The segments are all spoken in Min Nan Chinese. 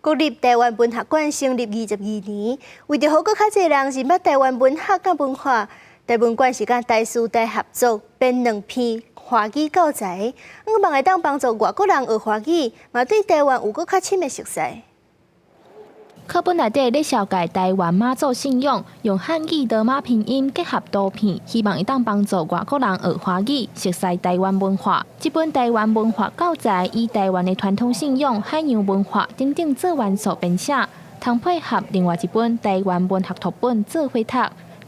國立臺灣文學館成立22年，為著予閣較濟人認捌臺灣文學佮文化，臺文館是佮台師大合作編兩篇華語教材，向望會當幫助外國人學華語，嘛對臺灣有閣較深的熟似。課本內底咧紹介臺灣媽祖信仰，用漢語羅馬拼音結合圖片，希望會當幫助外國人學華語，熟似臺灣文化。這本臺灣文化教材以臺灣的傳統信仰、海洋文化等等做元素編寫，通配合另外一本臺灣文學讀本做伙讀。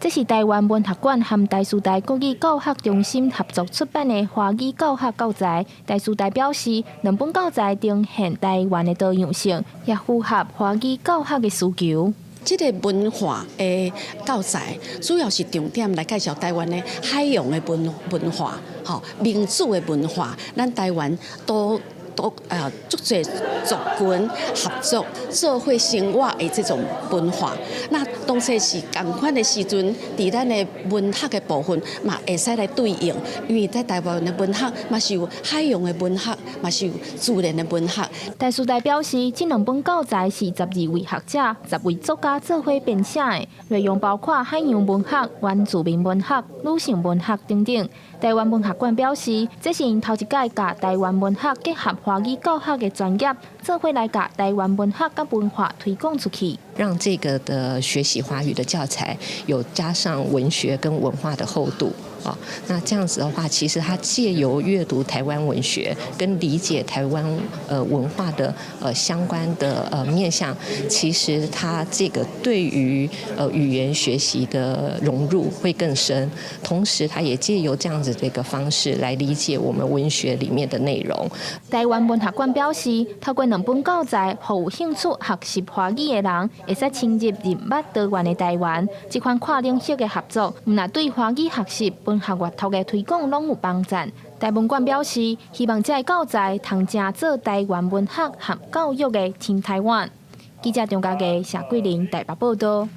這是臺灣文學館和台師大國語教學中心合作出版的華語教學教材。台師大表示，兩本教材呈現臺灣的多樣性，也符合華語教學的需求。這个文化的教材主要是重點來介紹臺灣的海洋的文化，吼，民主的文化，咱臺灣都足濟族群合作做伙生活的這種文化。那當初是仝款的時陣，佇咱的文學的部分嘛會使來對應，因為在臺灣的文學嘛是有海洋的文學，嘛是有自然的文學。台師大表示，這兩本教材是12位學者、10位作家做伙編寫的，內容包括海洋文學、原住民文學、女性文學等等。臺灣文學館表示，這是𪜶頭一擺共臺灣文學結合華語教學的專業，做伙來共臺灣文學佮文化推廣出去。讓這個的學習華語的教材有加上文學跟文化的厚度啊，那這樣子的話，其實他借由閱讀臺灣文學跟理解臺灣文化的相關的面向，其實他這個對於語言學習的融入會更深，同時他也借由這樣子的一個方式來理解我們文學裡面的內容。臺灣文學館表示，透過兩本教材，予有興趣學習華語的人，會使深入認捌多元的臺灣。這款跨領域的合作，毋但對華語學習、文學閱讀的推廣攏有幫助。臺文館表示，希望這个教材通成做臺灣文學和教育的新台灣。記者張家傑、謝桂玲台北報道。